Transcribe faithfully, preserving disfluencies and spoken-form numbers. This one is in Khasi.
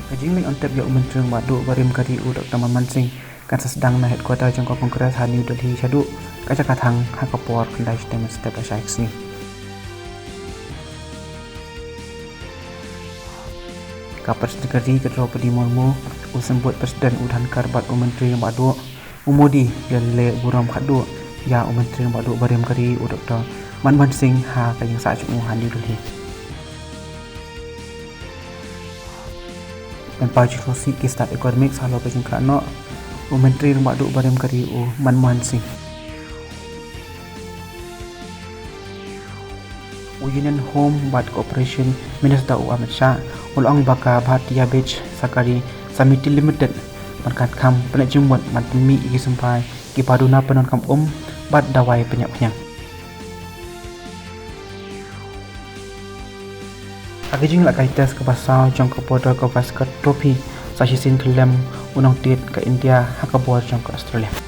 Ka jingleit on tep ïa u Myntri Rangbah Duh barim ka ri u Doctor Manmohan Singh kan sa sdang na headquarter jong ka Congress ha New Delhi shaduh ka jaka thang ha ka por khyndai shiteng mynstep lashai ka sngi. Ka President ka ri ka Droupadi Murmu, u Symbud President u Dhankhar bad u Myntri Rangbah Duh u Modi ki la leh burom khatduh ïa u Myntri Rangbah Duh barim ka ri u Doctor Manmohan Singh ha ka ïingsah jong u ha New Delhi. Ban pynpaw jingkhuslai ki stad economic halor ka jingkhlad noh u Myntri Rangbah Duh barim ka ri u Manmohan Singh. U Union Home bad Cooperation Minister u Amit Shah u la ong ba ka Bharatiya Beej Sahkari Samiti Limited ban kham pynleit jingmut ban pynmih ïa ki symbai kiba duna pyndonkam um bad dawai pynïap khñiang. Ha ka jinglehkai test kaba saw jong ka Border Gavaskar Trophy sa shisien khyllem u nongtied ka India ha ka bor jong ka Australia.